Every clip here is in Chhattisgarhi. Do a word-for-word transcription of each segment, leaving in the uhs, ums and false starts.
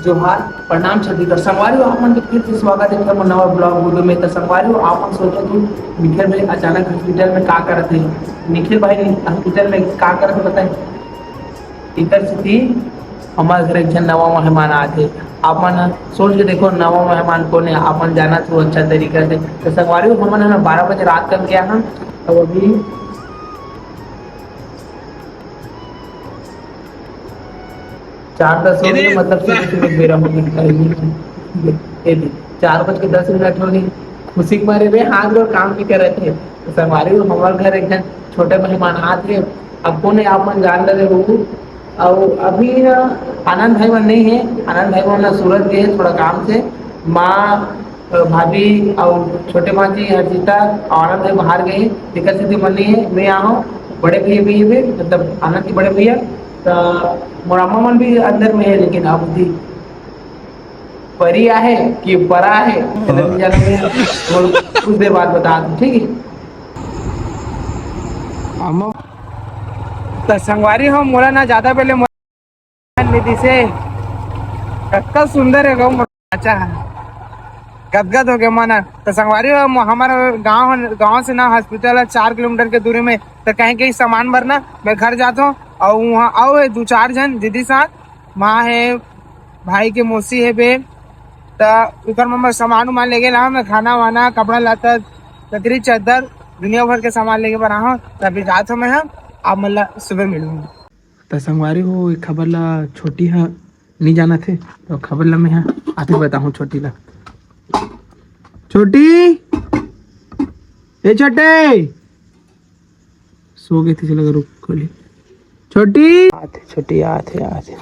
जोहार, प्रणाम छत्तीसगढ़। संगवारी हो, आप मन के फिर से स्वागत हे हमर नवा vlog video में। त संगवारी हो, आप मन सोचत हो निखिल भाई अचानक hospital में का करत हे, निखिल भाई hospital में का करत हे बताए। इकर सेती हमर घर एक झन नवा मेहमान आत हे। आप मन सोच के देखो, नवा मेहमान कोन हे, आप मन जानत हो अच्छा तरीका से। त संगवारी हो, हमन ह ना बारह बजे रात कन गे हन, अउ अभी चार दस हो गे, मतलब सुबह सुबह बेरा हो गे। ये दे, चार बज के दस मिनट हो गे। खुशी के मारे रे हाथ गोड़ काम नइ करत हे। त संगवारी हो, हमर घर एक झन छोटे मेहमान आत हे। अब कोन हे आप मन जान डरे हो। अउ अभी ना आनंद भाई मन नइ हे, आनंद भाई मन ना सूरत गे हे थोड़ा काम से। माँ, अ, भाभी अउ छोटे भांजी हर्षिता अउ आनंद भाई बाहर गे हे, तेकर सेती मन नइ हे। मैं आहूँ, बड़े भैया भी हे, मतलब आनंद के बड़े भैया। त मोर अम्मा मन भी अंदर में हे, लेकिन अब भी परी आहे कि परा आहे, एला नइ जानव मैं। कुछ देर बाद बता दूँ, ठीक हे? अम्मा। त संगवारी हो, मोला ना ज्यादा पहले मोला नइ दिसे, कतका सुंदर हे गऊ मोर चाचा ह, गदगद हो गे मन। त संगवारी हो, हमर गांव, गांव से ना hospital हे चार किलोमीटर के दूरी में। त कहीं कहीं सामान बर ना मैं घर जात हूँ, अउ वहाँ अउ हे दू चार झन दीदी साथ, माँ हे, भाई के मौसी हे बे, त उकर मन बर सामान उमान लेगे ला, मैं खाना वाना, कपड़ा लत्ता, चदरी चद्दर, दुनिया भर के सामान लेगे बर आहूँ। त अभी जात हूँ मैं ह, आप मन ला सुबह मिलूँ। त संगवारी हो, ये खबर ला छोटी ह नइ जानत हे, त खबर ला मैं ह आते बताहूँ छोटी ला। छोटी, ए छोटे, सो गे थे, चला रुक खोली। छोटी, आते छोटी, आते, आते।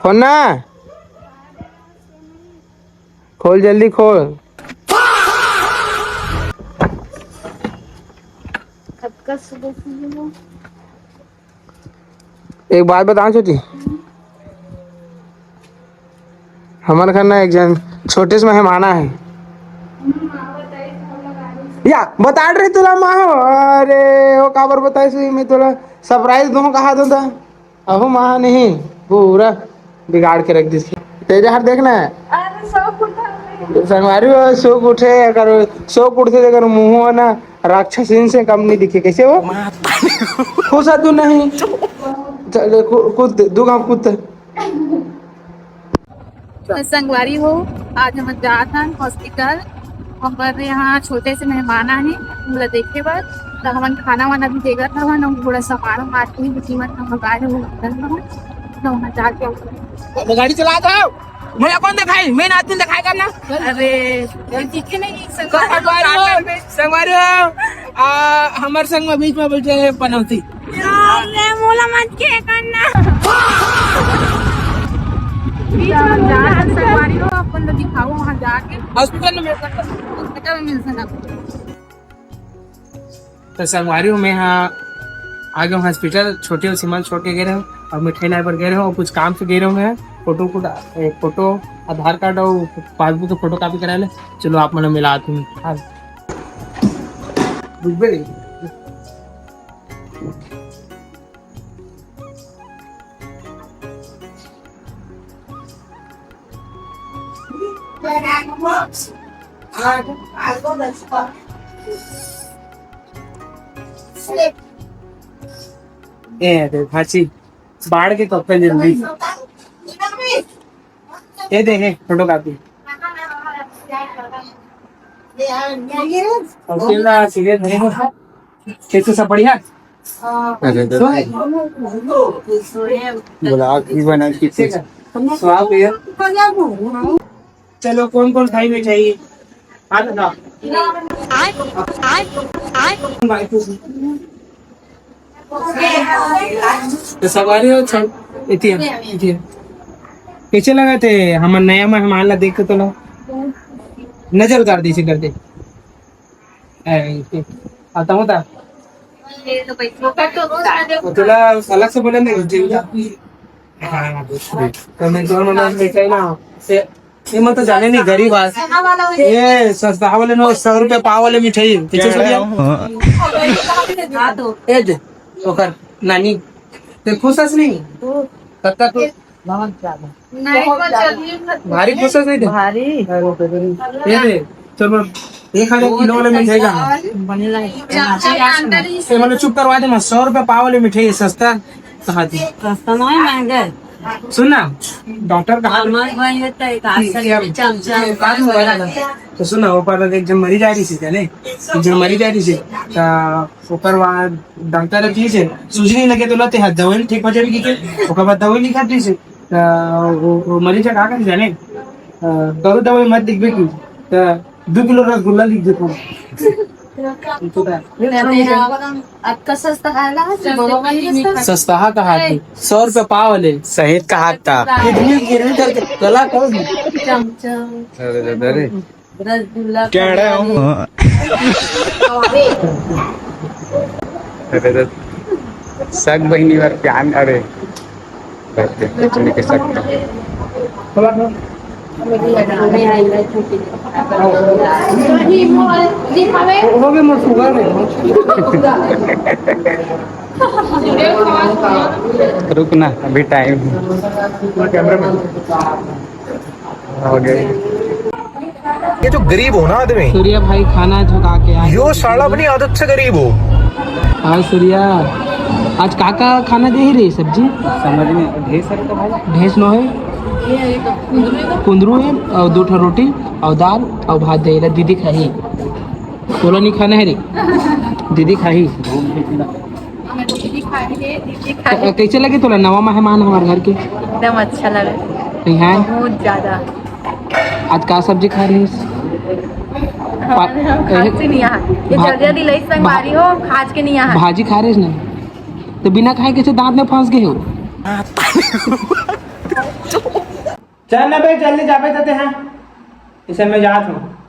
खोल ना, खोल, जल्दी खोल। कतका सुबह सुबह हो। एक बात बताऊं छोटी, हमर घर ना एक झन छोटे से मेहमान आए हे। या, बता रही तुला माँ हो। अरे, वो काबर बताइस होही, मैं तुला surprise दूँ कहा दूँ त। अहो माँ नहीं, पूरा बिगाड़ के रख दिस। तेजा हर देखना हे। अरे, सो उठा। संगवारी हो, सो उठे अगर, सो उठते अगर मुँह ना राक्षसीन से कम नहीं दिखे। कैसे हो? खुश है तू नहीं? चल, कू-, कूद, दू घाव कूद। त संगवारी हो, आज हमन जात हन hospital। हमर यहाँ छोटे से मेहमान आए हे, ओला देखे बर। त हमन खाना वाना भी देगत हवन, अउ थोड़ा सामान वामान भी, बुटी मन हम मंगाए हे, वो रखन हवन। त वहाँ जाके वो गाड़ी चला जाओ। मोला कौन दिखाई? मैं नातिन दिखाई करना। अरे, ये दिखे नहीं, संगवारी हो, संगवारी हो। आ, हमर संग में बीच में बैठे हे पनौती। यार, रे, मोला मत के करना। बीच में हम जा सकते संगवारी हो, अपन ला दिखाओ वहाँ जाके। Hospital में मिल सकता। Hospital में मिल सकता। त संगवारी हो, मैं हा आ गे हूँ hospital, छोटे अउ सिमल छोड़ के गे रहेंव, अउ मिठाई लाए बर गे रहेंव, अउ कुछ काम से गे रहेंव मैं, photo, photo, ए, photo, आधार card अउ passbook के photocopy करा ले। चलो, आप मन मिला दूँ। हाँ। बुझबे नहीं। ए, दे, भाची, बाढ़ के कपड़े जल्दी। ये दे, हे, photocopy। अब तेल ला सीधे धरे हो। कैसे, सब बढ़िया? अरे तो तो है। ब्लॉग भी बना के ठीक है। तो आप ये चलो, कौन कौन खाई मिठाई? हाथ उठाओ। तो संगवारी हो, छन, इतिया, इतिया। कैसे लगा थे हमर नया मेहमान ला देख के तोला? नजर उतार दी इसी करते। ए, आता होता। ये तो भाई, फोकट तो होता है। तो तोला अलग से बोले नहीं, चिंता। हाँ, तो मैं तो मतलब मिठाई ना, से, ये मत तो जाने नहीं, गरीब आज। ये सस्ता वाले नो, सौ रुपए पाव वाले मिठाई, पीछे से लिया। हाँ, तो ए दे। ओकर नानी, ते खुश हस नहीं? कतका खुश? नहीं, वो चलिए। भारी खुश हस नहीं ते? भारी। ये दे, चल बोल, एक हजार किलो वाले मिठाई का। ये मतलब चुप करवा दे, मैं सौ रुपया पाव वाले मिठाई है, सस्ता कहा थी। सस्ता नहीं, महंगा है। सुन ना, डॉक्टर कहा हमारे भाई होता है, एक हाथ से चमचा। तो सुन ना, वो पर एक जन मरी जा रही थी, जाने? एक जन मरी जा रही थी। तो ओकर बाद डॉक्टर ह कहिस हे, सूजनी लगे तोला, ते ह दवाई ठीक हो जाबे कहिके, ओकर बाद दवाई लिखा दिस हे। त वो, वो मरीज ह का कहिस जाने, अ, दारू दवाई मत लिखबे कहिस, त दू किलो रसगुल्ला लिख देथों। अतका सस्ता है ना, सस्ता कहा थी, सौ रुपया पाव ले। सही कहा था। किडनी गिरवी करके गला कर दी। चमचम। अरे, अरे, अरे। रसगुल्ला क्या है? अरे तो सग बहिनी बर प्यान, अरे, बहिनी के सग। हो गए मोर सुगर में। रुक ना, अभी टाइम। Camera man. हो गए। ये जो गरीब हो ना आदमी। सूर्या भाई खाना झुका के आए। यो साला अपनी आदत से गरीब हो। हाँ सूर्या, आज का का खाना दे रे सब्जी? समझ में ढेर सारे तो भाई। ढेर नो है, कुंदरू है और दो ठो रोटी और दाल और भात दे ला दीदी खाही। तोला नहीं खाना है रे, दीदी खाही। दीदी खाही, दीदी खाही। कैसे लगे तोला नवा मेहमान हमारे घर के? एकदम अच्छा लगा। नहीं है? बहुत ज्यादा। आज का सब्जी खा रही है? हमारे यहाँ खांसी नहीं आ। ये भा-, जल्दी जल्दी लई भा-, संगवारी हो, खाज के नहीं आ। भाजी खा रही है ना? तो बिना खाए कैसे दांत में फंस गए हो? चल ना बे, जल्दी जाबे तो ते, हाँ। इसे मैं जात हूँ।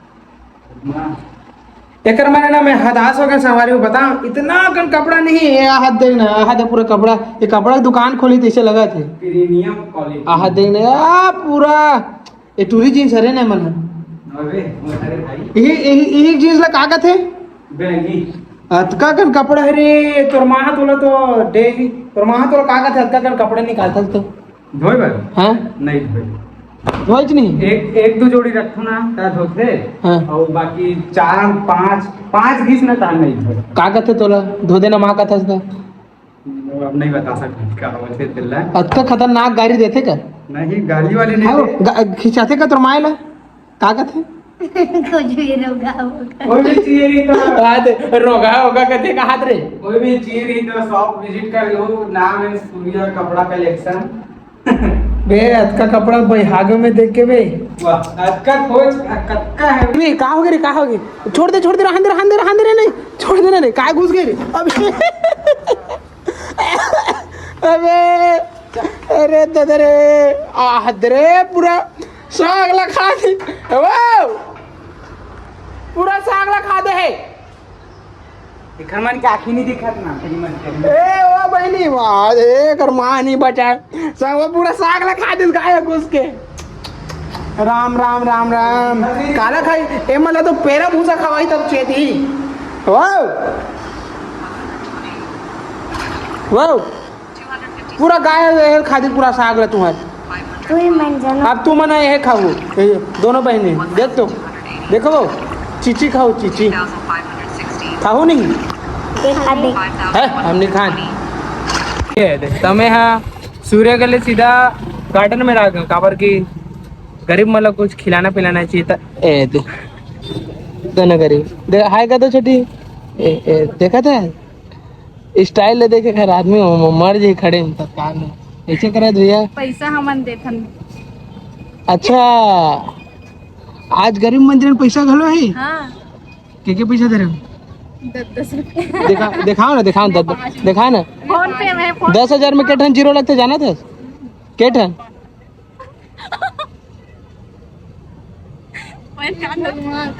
एकर मारे ना मैं हदास हो गया संगवारी हो, बताओ, इतना कन कपड़ा नहीं है, ये हाथ देख ना, ये हाथ है पूरा कपड़ा, ये कपड़ा की दुकान खोली तैसे लगा थे। Premium quality. आ हाथ देख ना, आ पूरा, ये टूरी जींस हरे ना मन। अरे, अरे भाई। यही, यही, यही जींस ला का कथे? बैगी। अतका कन कपड़ा है रे, तोर माँ तोला तो डेली, तोर माँ तोला का कथे, अतका कन कपड़ा निकालता तो। धोए बर? हाँ? नहीं धोए। धोएच नहीं? एक, एक दो जोड़ी रखथो ना, ता धोथे। हाँ। और बाकी चार, पाँच, पाँच घिस ना, ता नहीं धोए। का कथे तोला? धो देना माँ कथे ता। वो अब नहीं बता सकते, का बोलते तेला। अतका खतरनाक गारी देथे का? नहीं, गाली वाली नहीं हाँ, दे। गा-, खिंचाथे का तोर माँ ला? का कथे? कुछ भी रोगा होगा। कोई भी चीज रही तो हाँ, ते रोगा होगा कथे का हाथ रे? कोई भी चीज रही तो शॉप विजिट कर लो, नाम है सूर्या कपड़ा कलेक्शन। बे, अतका कपड़ा बैहागो में देख के बे। वाह, अतका खोज, कतका है? बे, का हो गया रे, का हो गया? छोड़ दे, छोड़ दे, रहन दे, रहन दे, रहन दे रे, नहीं, छोड़ दे ना, नहीं, का घुस गए रे? अबे, अबे, अरे दादा रे, आ हद रे, पूरा साग ला खा दे, वो, पूरा साग ला खा दे है। एकर मन के आँखी नहीं दिखत ना, तेरी मन के। ए, ओ बहिनी, वाह, ए, एकर माँ नहीं बचाए। सब वो पूरा साग ला खा दिस गाय घुस के। राम, राम, राम, राम। काला खाई, ए, मला तो पेरा भूसा खवाई तब चेती। वाह। वाह। पूरा गाय है, खा दी पूरा साग ला तुम्हारे। तू ही मन जानो। अब तू मना ये खाओ, ये दोनों बहनें, देख तो, देखो वो, चीची खाओ, चीची। खाओ नहीं? देखा दे। है, हम नहीं खान। ये दे, तमे हाँ, सूर्य के लिए सीधा गार्डन में रख दो, काबर की गरीब मतलब कुछ खिलाना पिलाना चाहिए था। ए, दे, दोनों गरीब। दे, हाय का तो छोटी। ए, ए, देखा था? स्टाइल ले देखे खैर आदमी म-, मर जाई खड़े में तत्काल में। ऐसे करे भैया। पैसा हमन देथन। अच्छा, आज गरीब मंत्री में पैसा घलो है? हाँ। के के पैसा दे रहे हो? दस, दस रुपया। दिखा, दिखाओ ना, दिखाओ, दस, दस, दिखाओ ना। फोन पे में, फोन दस हजार में के ठन जीरो लगते जाना था? के ठन?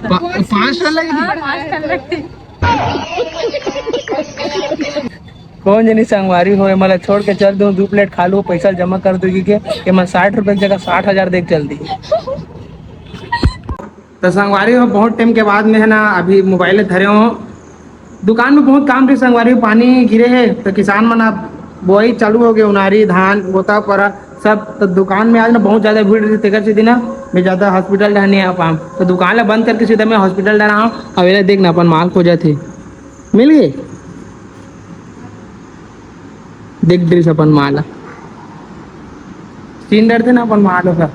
पा-, पाँच ठन लगी? हाँ, पाँच ठन लगी। कौन जनी संगवारी हो, एमन ला छोड़ के चल दूं, दू प्लेट खा लूं, पैसा जमा कर दूं, के एमन साठ रुपए की जगह साठ हजार दे के चल दी। तो संगवारी हो, बहुत टाइम के बाद में है ना, अभी मोबाइल धरे हो, दुकान में बहुत काम रहिस संगवारी, पानी गिरे हे, तो किसान मन अब बोआई चालू हो गए, उनारी, धान, गोता, परा, सब। तो दुकान में आज ना बहुत ज्यादा भीड़ रहिस, तेकर सेती ना मैं ज्यादा हॉस्पिटल डहर नहीं आ पाऊँ। तो दुकान ला बंद करके सीधा मैं हॉस्पिटल डहर आऊँ। अब एला देख ना, अपन माल खोजत हे, मिल गए। देख डरिस अपन माल ह। सीन डरथे ना अपन माल ह।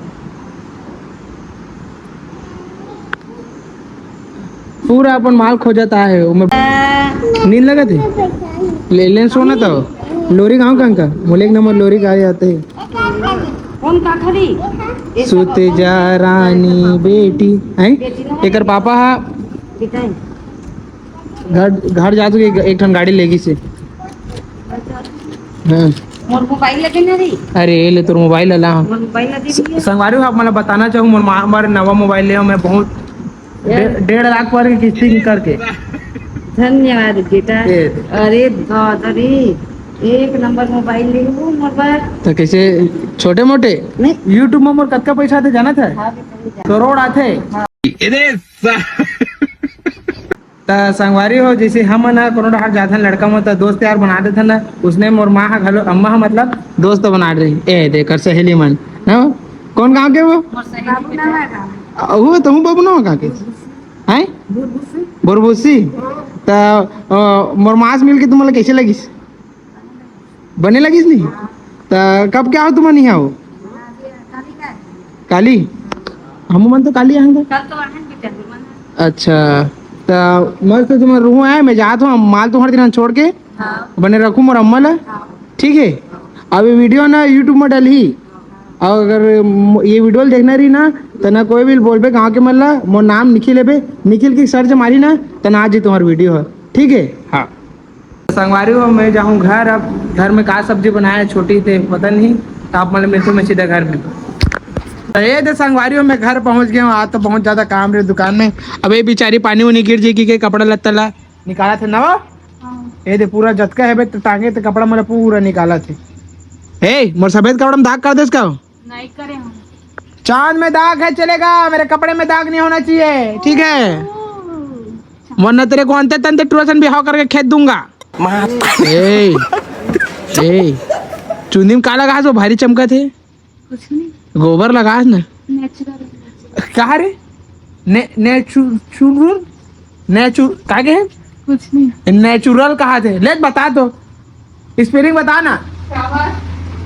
पूरा अपन माल खोजत आहे, ओमे नींद लगत हे। ले लेन सोना तो। लोरी गाँव कहाँ का? बोले एक नंबर लोरी गाय आते हैं। कौन का खरी? सुत जा रानी बेटी। हैं? एकर पापा हा घर, घर जात के एक, एक ठन गाड़ी लेगी से। हाँ। मोर मोबाइल लगे ना रे। अरे, ले तोर मोबाइल ला। मोर मोबाइल लगे नहीं है। संगवारी हो, आप मतलब बताना चाहूँ, मोर माँ हमारे नवा मोबाइल ले, मैं बहुत डे-, डेढ़ लाख पर किस्तिंग करके। धन्यवाद बेटा। ए। अरे दादा रे, एक नंबर मोबाइल ले वो मोर बर। तो कैसे छोटे मोटे? नहीं। YouTube में मोर कतका पैसा आथे जानत है? हाँ, भी करोड़ आथे। हाँ। त संगवारी हो, जैसे हमन ह कोनो डहर जाथन, लड़का मन त दोस्त यार बना देथन ना, उसने मोर माँ ह घलो, अम्मा ह मतलब दोस्त बना रही। ए, देकर सहेली मन ना, कौन गाँव के वो? मोर सहेली बेटा। अ, वो तो हूँ बबनो गाँव के। हैं? बुरबुसी। बुरबुसी? त, अ, मोर माँ से मिलके तुम्हारा कैसे लगिस? बने लगिस नहीं? त कब क्या हो तुम नहीं आओ? काली? हम मन तो काली आएंगे। कल तो आहन बेटा, हमन। अच्छा, त मस्त तुम्हार रूह है, मैं जात हूँ, माल तुम्हारे दिन छोड़ के। हाँ। बने रखूँ मोर अम्मा ला। हाँ। ठीक है, अब ये वीडियो ना YouTube में डलही, और अगर म-, ये वीडियो देखना रही ना, त ना कोई भी बोलबे गाँव के मन ला, मोर नाम निखिल हेबे, निखिल की सर्च मारी ना, त ना आ जी तुम्हार वीडियो है, ठीक है? हाँ। संगवारी हो, मैं जाहूँ घर। अब घर में का सब्जी बनाए हे छोटी, ते पता नहीं। त आप मन मिलते मैं सीधा घर में। त ए दे संगवारी हो, मैं घर पहुँच गया हूँ। आज तो बहुत ज्यादा काम रहे दुकान में। अब ये बेचारी पानी उनी गिर जाएगी के कपड़ा लत्ता ला निकालत हे नवा। हाँ। ए दे पूरा जतका हेबे त टांगे ते कपड़ा मन ला पूरा निकालत हे। ए, मोर सफेद कपड़ा में दाग कर देस का? नहीं करे हम। चांद में दाग है चलेगा, मेरे कपड़े में दाग नहीं होना चाहिए, ठीक है? ओह। वरना तेरे को अंते तंते टुरा सन बिहाव करके खेत दूंगा। ए, ए, चुंदी में का लगा है जो भारी चमकत हे? कुछ नहीं। गोबर लगा है ना। नेचुरल। कहा रे? ने-, नेचु-, चुरुल? नेचु-, का के है? कुछ नहीं। नेचुरल कहा थे? ले बता तो। स्पेलिंग बता ना।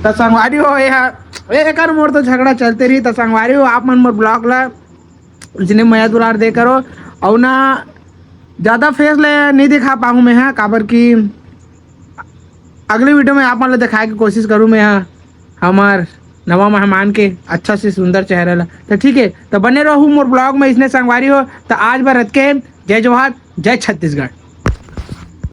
त संगवारी हो, ये हा, ए, एकर मोर तो झगड़ा चलते रही। त संगवारी हो, आप मन मोर ब्लॉग ला इसने मया दुलार दे करो। और ना ज्यादा फेस ले नहीं दिखा पाऊँ मैं, हाँ, काबर की अगली वीडियो में आप मन ला दिखाए के कोशिश करूँ मैं, हाँ, हमार नवा मेहमान के अच्छा से सुंदर चेहरा ला। तो ठीक है, तो बने रहू मोर ब्लॉग में। इसने संगवारी हो, तो आज बर रतके, जय जोहार, जय छत्तीसगढ़।